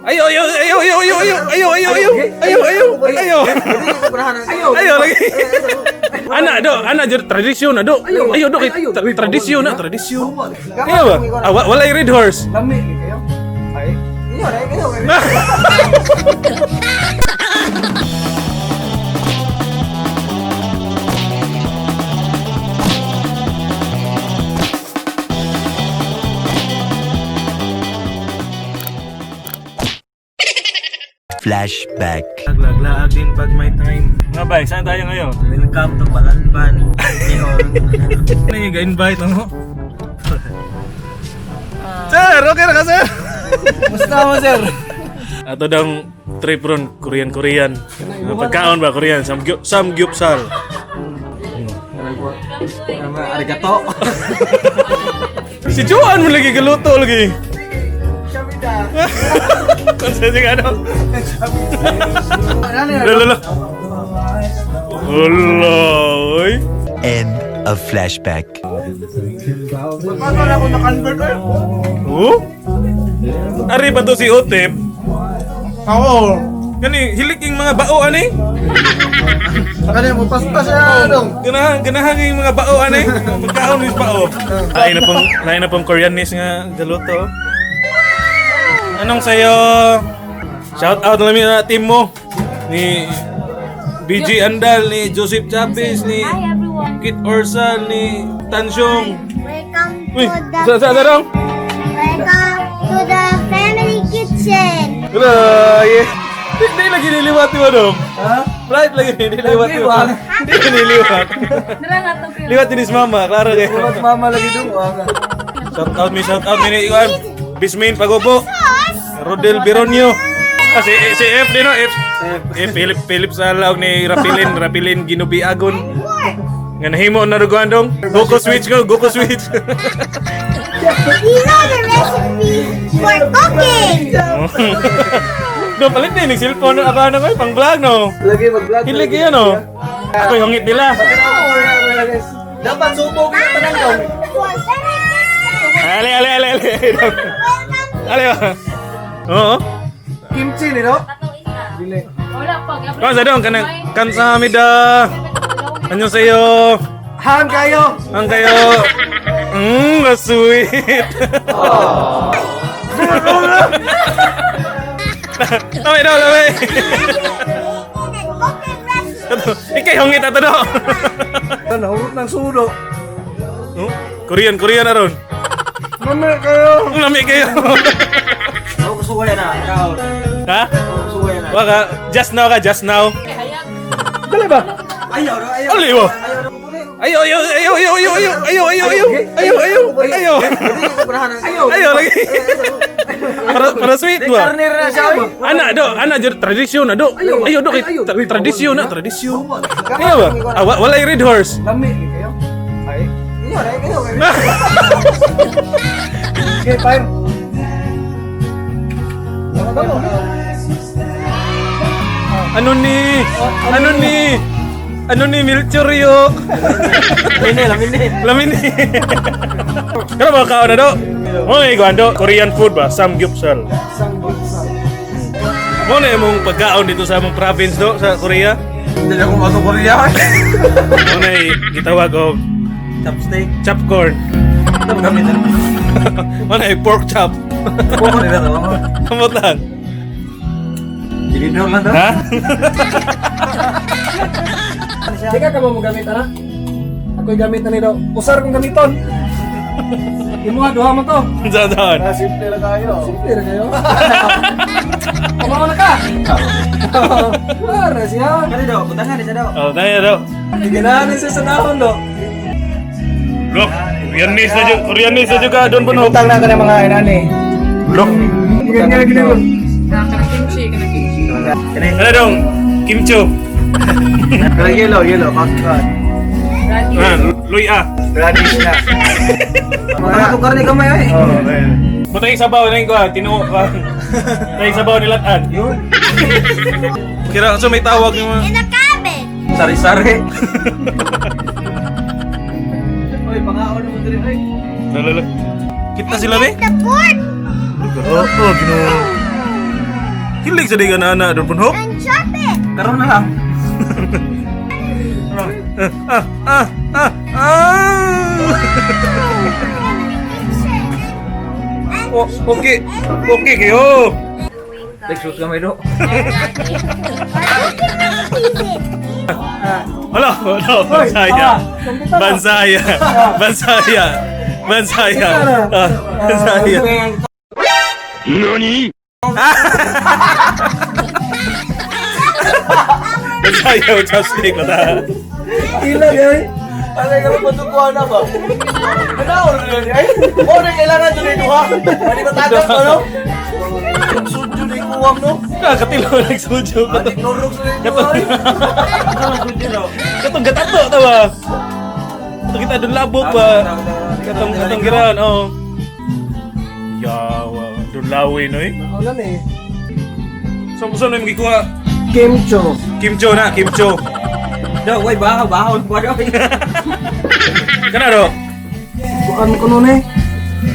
Ayo, ayo, ayo, ayo, ayo, ayo, ayo, ayo, ayo, ayo, ayo, ayo. Ayo. Ayo lagi. Anak do, anak jud tradisyon na do. Ayo do kay tradisyon na, tradisyon. Ayo ba? Ah, walay red horse. Lami ni kayo. Ay. Iyo na kayo. Flashback. Laglaag din pag may time. Nga bay, saan tayo ngayon? Welcome to Balanban. Bihon. Ano yung invite mo? Sir, okay na ka, sir? Musta mo, sir? Ato dang trip ron, Korean Korean. Pagkaon ba Korean? Samgyupsal. Arigato. Si Juan mo lagi galuto lagi. Kung sa ano? Lala la. Hala, oy. End of flashback. Paano na ako na-convert eh? Oh? Ari ba to si Otep? Oo. Gani, hilik yung mga bao ani. Kani mo paspas na dong. Ganahan, ganahan yung mga bao ani. Pagkaon is bao. Lain na pong Koreanis nga galuto. Anong sayo? Shout out na na team mo ni BG Andal, ni Joseph Chavez, ni Hi everyone. Kit Orsal, ni Tansyong. Welcome Uy, to the sa dong? Welcome to the family kitchen. Hello, yeah. Hindi lagi niliwat mo dong. Ha? Flight lagi niliwat mo. Hindi niliwat. Liwat din is mama, klaro kayo. Bulat mama lagi dong. Shout out mi ni Iwan. Bismin Pagobo. Rodel Beronio. Ah, si F din no, F. F Philip Philip Sala og ni Rapilin, Rapilin Ginubiagon. Nga nahimo na ruguan dong. Goku switch go, Goku switch. We know the recipe for cooking. Do palit din yung cellphone ako ano ko pang vlog no. Lagi mag-vlog. Hilig yan no. Ako yung hangit nila. Dapat subo ka tanan dong. For family kitchen. Ale ale ale ale. Welcome Ale. Oo. Kimchi ni no? Dili. Kung sa dong kanang kamsahamnida. Ano sa'yo? Han kayo. Ang kayo. Sweet. Lamay daw, lamay. to the cooking recipe. Ikay hungit ato do. Nahurot ng sudo. Oh, Korean, Korean aron. Mami kayo. Ang lami kayo. Ako kusuway na. Ikaw. Ha? Kusuway na. Waka, just now ka, just now. Dali ba? Ayaw ra, ayaw. Ali mo. Ayo, ayo, ayo, ayo, ayo, ayo, ayo, ayo, ayo, ayo, ayo, ayo. Ayaw. Ayo lagi. Para sweet ba? Karnir na siya. oy. Anak do, anak jud tradisyon na do. Ayo do kay tradisyon na, tradisyon. Ayo ba? Ah, walay red horse. Lami ni kayo. Ay. Iyo na kayo. Okay, fine. Ano ni? Ano ni? Ano ni Milchuryok? Lamine, lamine. Lamin ni. Pero ba kaon na do? Mo na iguan do, Korean food ba? Samgyupsal. Mo na imong pagkaon dito sa among province do sa Korea. Hindi ako mato Korea. Mo na gitawag og Chopstick. chopcorn. Ito gamit na. Mo na pork chop. Kuha nila to. Kamot lang. Dinidor lang to. Ha? Di ka mo gamit ana? Ako'y gamit na nito. Usar kong gamiton. Imo duha mo to. Saan saan? Simple ra kayo. Simple ra kayo. Kumaon na ka. Para siya. Kani daw, butangan ni siya daw. Oh, tayo do. Ginahan siya sa dahon do. Look, Koreanis na jud, Koreanis na jud ka doon puno. Utang na ka ng mga inani. Look. Ganyan gini mo. Ano dong? Kimchi. Kanang yellow, yellow, kakad. Ah, luya. Radish na. Mga ko karne kamay ay. Oh, Butay sabaw na ko, tinuo ka. Tay sabaw nilatan. Yun. Kira so may tawag yung mga In the cabin. Sari-sari. Oy, pangaon mo diri oy. Lalo. Kita sila be? The pork. Oo, oh, Ginoo. Hilig sa di ka na ana doon punhok. And chop it. Karon na lang. Ah, ah, ah, ah. Oh, okay. Okay kayo. Nagsuot gamay do. Wala, wala, bansaya. Bansaya. Bansaya. Bansaya. Ah, bansaya. Nani? Bansaya o chopstick na ta. Ila gay. Alay ka patukuan na ba? Ano na ni ay? Mo na kailangan dun duha. Mali matagas pa no? Sudyo ni kuwang no. Kakatilo nagsujo ka to. Adik nurog sa ninyo. Katong katong gatato ta ba? Katong kita dun labok ba? Katong katong giran, oh. Yawa, dun lawi no eh. Wala ni. So, saan na yung magikuha? Kimcho. Kim Cho na, Kim Cho. Do, way bahaw bahaw pa do. Kana do? Bukan ko nun eh.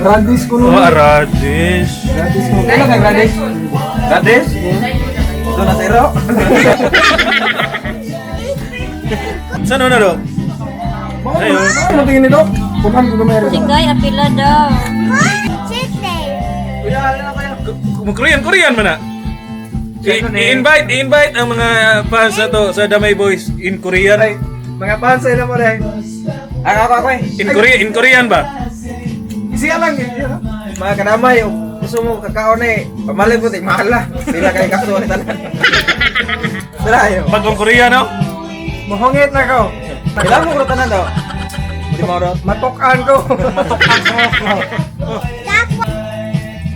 Radish ko nun. Oh, radish. Radish ko. Kailan kay radish? Radish? Do na zero. Saan na do? Ayun. Ano tingin nito? Bukan ko meron. Sigay, apila daw. Chicken. Korean, Korean man na. I-invite, i-invite ang mga fans na to sa Damay Boys in Korean. Ay, mga fans ay na mo rin. Ako ako ako eh. In Korean, in Korean ba? Siya lang eh. Mga kadamay, oh, gusto mo kakaon eh. Pamalit mo, tig mahal lah. Sila kay kaso ni tanan. Tara ayo. Bagong Korean, no? Mohongit na ko. Kailangan mo ko tanan daw. Di mo ro. Matukan ko. Matukan ko.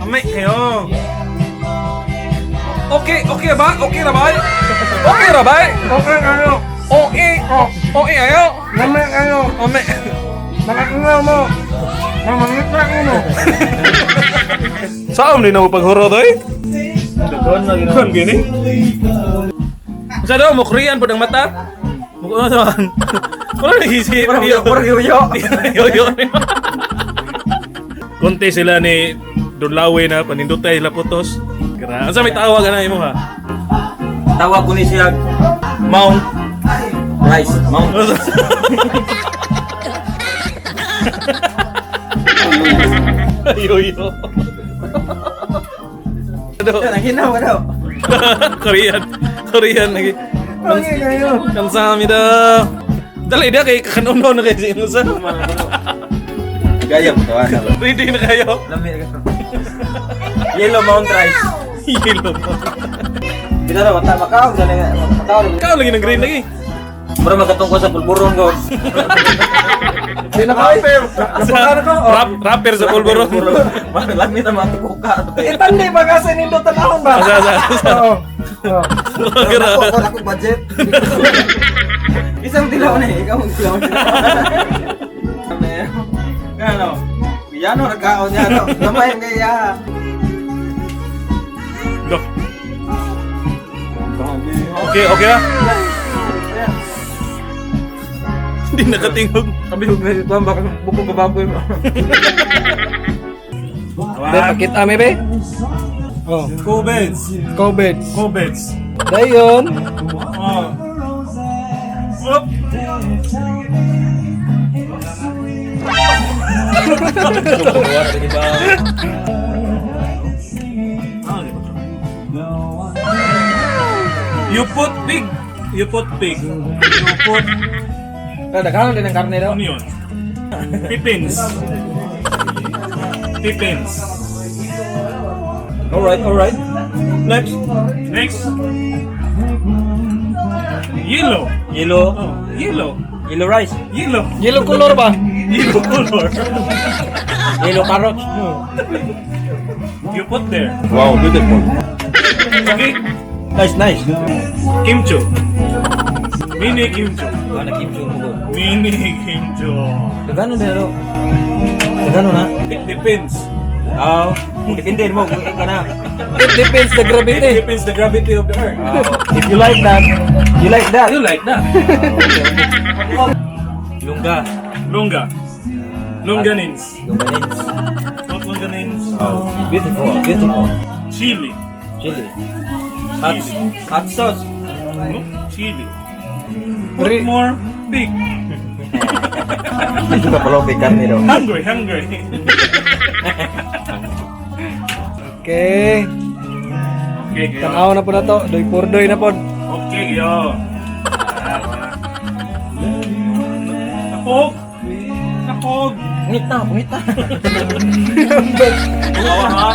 Amay kayo. Okay, okay ba? Okay ra ba? Okay ra ba? Okay kayo. Okay, oh, okay ayo. Namay kayo. Amay. Nakakinaw mo. Mamangit na ko no. Saan ni na mo paghuro doy? Dagon gini. Sa daw mo Korean pud ang mata? Mo ano saan? Wala nagisip. Murag yoyo. Yoyo. Konti sila ni Dunlawe na panindutay sila putos. Gra. Unsa may tawag ana imo ha? Tawag ko ni siya Mount. Rice. Mount. Yoyo. Ano? Nanginaw ka daw. Korean. Korean lagi. Okay kayo. Kamsahamnida. Dali dia kay kakanuno na kay sino sa. Gaya mo tawa na ba? Ready na kayo. Lami ka. Yellow Mount Rice. Yellow. Kita raw mata makaw gani makaw. Ikaw lagi ng green lagi. Mura magatong ko sa pulburon ko. Di na ko. Napakan ko. Oh. Rap, rapper sa pulburon. Lami ta mga kuka. Itandi ba kasi nindot tanahon ba? Asa asa. Asa. Oo. Oo. Gra- Ako ako budget. Isang dilaw na eh, ikaw ang dilaw. Ano? Yano nagkaon niya no. Gamay kaya. Go. Okay, okay ah. Hindi nakatingog. Kabihog na ito baka bukong bababoy mo. Be, pakita mi be. Oh, Kobets. COVID. Kobets. Dayon. Oh. Whoop. You put pig. You put pig. You put Daghan din ang karne daw. onion. Pipins. Pipins. Alright, alright. Next. Next. Yellow. Yellow, Oh, yellow. yellow rice, Yellow. Yellow color ba? Yellow color. Yellow carrots. You put there. Wow, beautiful. Okay. Nice, nice. Kimchi. Mini kimchi. Wala kimchi mo ko. Mini kimchi. Gano na ro? Gano na? It depends. Ah, depende mo kung ka na. It depends the It gravity. depends the gravity of the earth. If you like that, you like that. You like that? Lungga. Longga. Longganins. Lungganins. Not longganins. Oh, beautiful, beautiful. Chili. Chili. Hot, hot sauce. No? Chili. Put more big. Dito ka pala, may karne daw. Hungry, hungry. Okay. Okay, kayo. Tanaw na po na to. Doy por doy na po. Okay, kayo. Nakog! Nakog! Ngit na, ngit na. Oo, ha?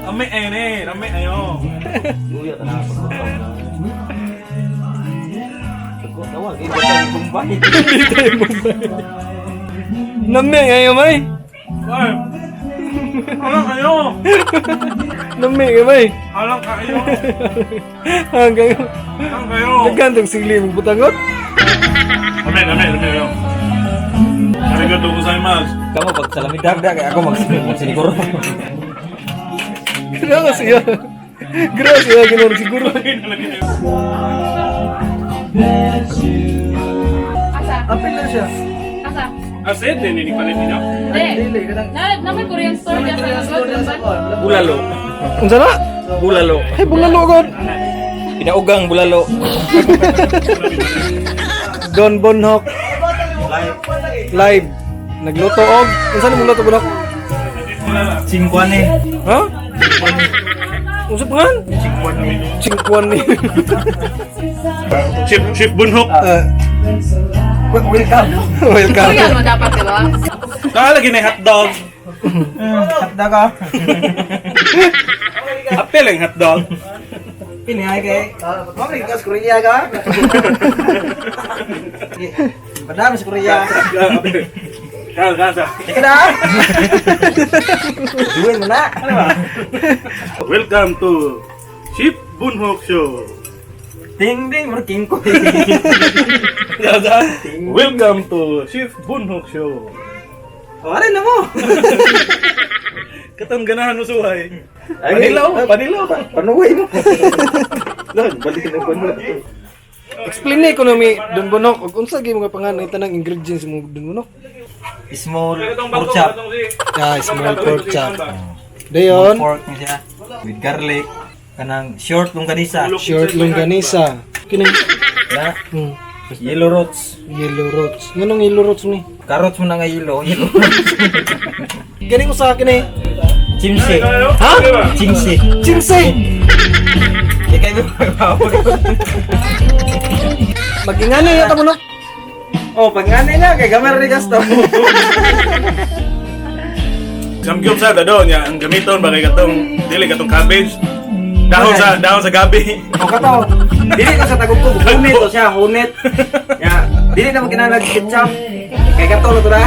Ame ene, ame ayo. Luya ka na pagkutaw na. Pagkutaw, hindi tayo Bombay. Nami ngayon may. Ay. Alang kayo. Nami ngayon may. Alang kayo. Hanggang Alang kayo. nagkantong sigli mong butangot. Ame, ame, ame kayo. Arigato gozaimasu. Kamu pag salamig dagda kay ako magsiniguro. Grabe siya. Grabe siya ganoon siguro. Asa? Apil lang siya. Asa? Aset din ni palit niyo. Hindi. Dili ka nang. Na, na may Korean store dyan sa likod. Bulalo. Unsa na? Bulalo. Ay bulalo god. Pinaugang bulalo. Don Bonhok live. Nagluto og. Unsa ni mong luto, Bonhok? Singkwane. Ha? Unsa pangan? Chingkwan ni. Chef Chef Bunhok. Ah, Welcome. welcome. Korean mo dapat, di ba? Nakalagi na hotdog. Hotdog ah. Apel ang hotdog. Pinihay kay. Mami, ka sa Korea ka? Padami sa Korea. Kal kasa. Teka na. Duin mo na. Welcome to Chef Bunhok Show. Ding ding mo king ko. Welcome to Chef Bunhok Show. Wala na mo. Katong ganahan mo suhay. Panilaw, panilaw. Panuway mo. Lord, balik na panuway. Explain na economy Don Bonhok og unsa gyud mga pangan ang tanang ingredients mo Don Bonhok? Small pork chop. Ah, small pork chop. Dayon, Pork ni siya. With garlic. Kanang short longganisa. short longganisa. Kini Na, hmm, yellow roots. yellow roots. Nganong yellow roots ni? Carrots mo na nga yellow. Yellow roots. Gani ko sa akin eh. Chimse. Ha? Chimse. Chimse! Ikay mo pagpapag. Mag-ingani yata mo no? Oh, pag nga na kay gamar ni gasto. Samgyupsal do niya ang gamiton ba kay katong dili katong cabbage. Dahon sa gabi. O kato. Dili ko sa tagugtog hunit to siya, hunit. Ya, dili na mo kinahanglan ketchup. Kay kato to na.